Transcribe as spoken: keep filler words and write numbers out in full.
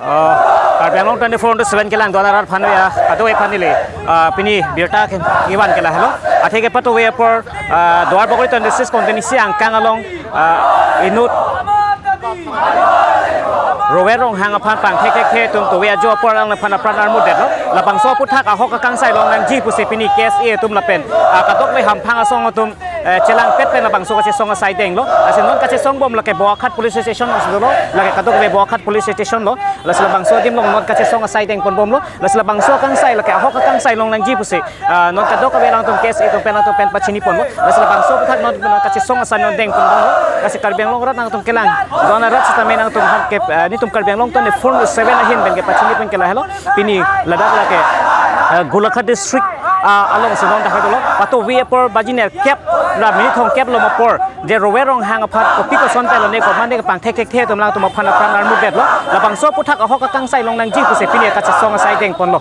Uh, Karbi Anglong twenty-four into seven kelang do-an arat aphan ya, kadokave aphan neli, uh, pini birta ke ivan ke lahelo. Athe ke patuve apor, uh, Duar Bagori twenty-six constituency angkang along, uh, inut Rover Ronghang aphan pangthekthekthe atum tuve ajo apor alangli aphan apran armudetlo. Labangso aphuthak ahok akangsai longnangji pusi pini K S A atum lapen, uh, kadokave hamphang asong atum, eh, chelangpet pen labangso kachesong asai denglo. Lasi non kachesong bom lake Bokajan police station alongsi dolo. Lake kadokave Bokajan police station lo. Lasi labangso adim along non kachesong asai dengpon bomlo. Lasi labangso akangsai lake ahok akangsai longnangji pusi, ah, non kadokave alangtum K S A atum pen alangtum pen pachini ponlo. Lasi labangso aphuthak non, non kachesong asai non dengpon bomlo. Lasi Karbi Anglong arat nangtum kelang do-an arat sitame nangtum aphan ke, eh, netum Karbi Anglong twenty-four seven ahin pen kepachini pen ke lahelo. Pini ladak lake, eh, Golaghat district, ah, alongsi non dak dolo. Patuve apor baji nerkep ra minit thomkep along apor je Rover Ronghang aphan kopi koson pen lone komatne pangthekthekthe atum alangtum aphan apran armudetlo. Labangso aphuthak ahok akangsai longnangji pusi pini kachesong asai dengponlo.